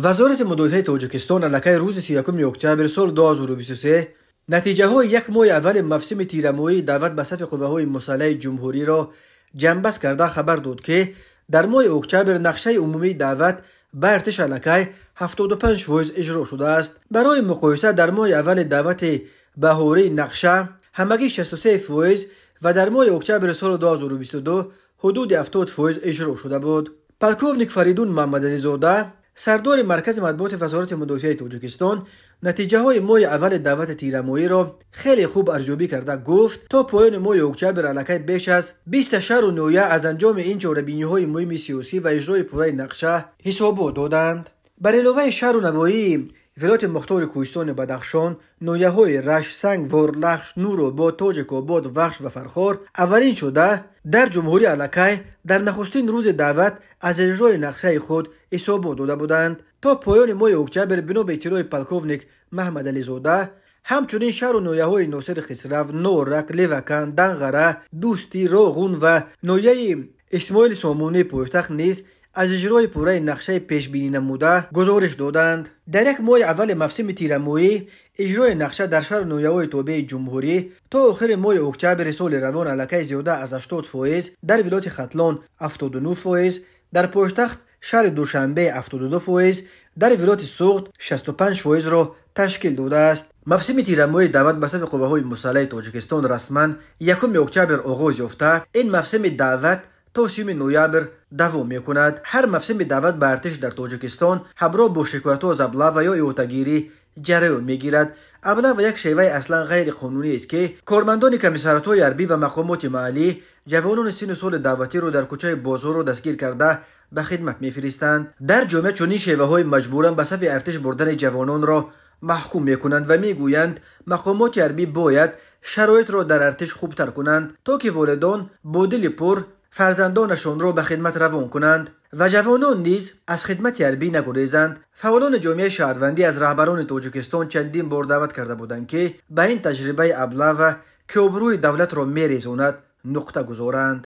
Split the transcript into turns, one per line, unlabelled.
Вазорати мудофиаи Тоҷикистон аллакай рӯзи 31 октябр соли 2023 натиҷаҳои як моҳи аввали мавсими тирамоҳии даъват ба сафи қувваҳои мусаллаҳи ҷумҳуриро ҷамъбаст карда хабар дод, ки дар моҳи октябр нақшаи умумии даъват ба артиш аллакай 75% иҷро шудааст. Барои муқоиса, дар моҳи аввали даъвати баҳории нақша ҳамагӣ 63% ва дар моҳи октябри соли 2022 ҳудуди 70% иҷро шуда буд. Полковник Фаридун Мамадализода, сардори маркази матбуоти Вазорати мудофиаи Тоҷикистон, натиҷаҳои моҳи аввали даъвати тирамоҳиро хеле хуб арзёбӣ карда гуфт, то поёни моҳи октябр аллакай беш аз 20 шаҳру ноҳия аз анҷоми ин чорабиниҳои муҳими сиёсӣ ва иҷрои пурраи нақша ҳисобот доданд. Бар иловаи шаҳру навоҳии вилояти мухтори Кӯҳистони Бадахшон, ноҳияҳои Рашт, Санг, Ворлахш, Нуробод, Тоҷикобод, Вахш ва Фархор аввалин шуда дар ҷумҳурӣ аллакай дар нахустин рӯзи даъват аз иҷрои нақшаи худ ҳисобот дода буданд. То поёни моҳи октябр, бино ба иттилои полковник Маҳмадализода, ҳамчунин шаҳру ноҳияҳои Носири Хисрав, Норак, Левакан, Данғара, Дӯстӣ, Роғун ва ноҳияи Исмоили Сомонии пойтахт низ аз иҷрои пурраи нақшаи пешбининамуда гузориш доданд. Дар як моҳи аввали мавсими тирамоҳӣ иҷрои нақша дар шаҳру ноҳияҳои тобеи ҷумҳурӣ то охири моҳи октябри соли равон аллакай зиёда аз 80%, дар вилояти Хатлон 79%, дар пойтахт шаҳри Душанбе 72%, дар вилояти Суғд 65%-ро ташкил додааст. Мавсими тирамоҳии даъват ба сафи қувваҳои мусаллаҳи Тоҷикистон расман 1 октябр оғоз ёфта, ин мавсими даъват то 30 ноябр давом мекунад. Ҳар мавсими даъват ба артиш дар Тоҷикистон ҳамроҳ бо шикоятҳо аз аблава ё иҳотагирӣ ҷараён мегирад. Аблава як шеваи аслан ғайриқонунӣ аст, ки кормандони комиссариатҳои ҳарбӣ ва мақомоти маҳаллӣ ҷавонони синну соли даъватиро дар кӯчаи бозорро дастгир карда ба хидмат мефиристанд. Дар ҷомеа чунин шеваҳои маҷбуран ба сафи артиш бурдани ҷавононро маҳкум мекунанд ва мегӯянд, мақомоти ҳарбӣ бояд шароитро дар артиш хубтар кунанд, то ки волидон бо дили пур фарзандонашонро ба хидмат равон кунанд ва ҷавонон низ аз хидмати ҳарбӣ нагурезанд. Фаъолони ҷомеаи шаҳрвандӣ аз раҳбарони Тоҷикистон чандин бор даъват карда буданд, ки ба ин таҷрибаи аблава, ки обрӯи давлатро мерезонад, нуқта гузоранд.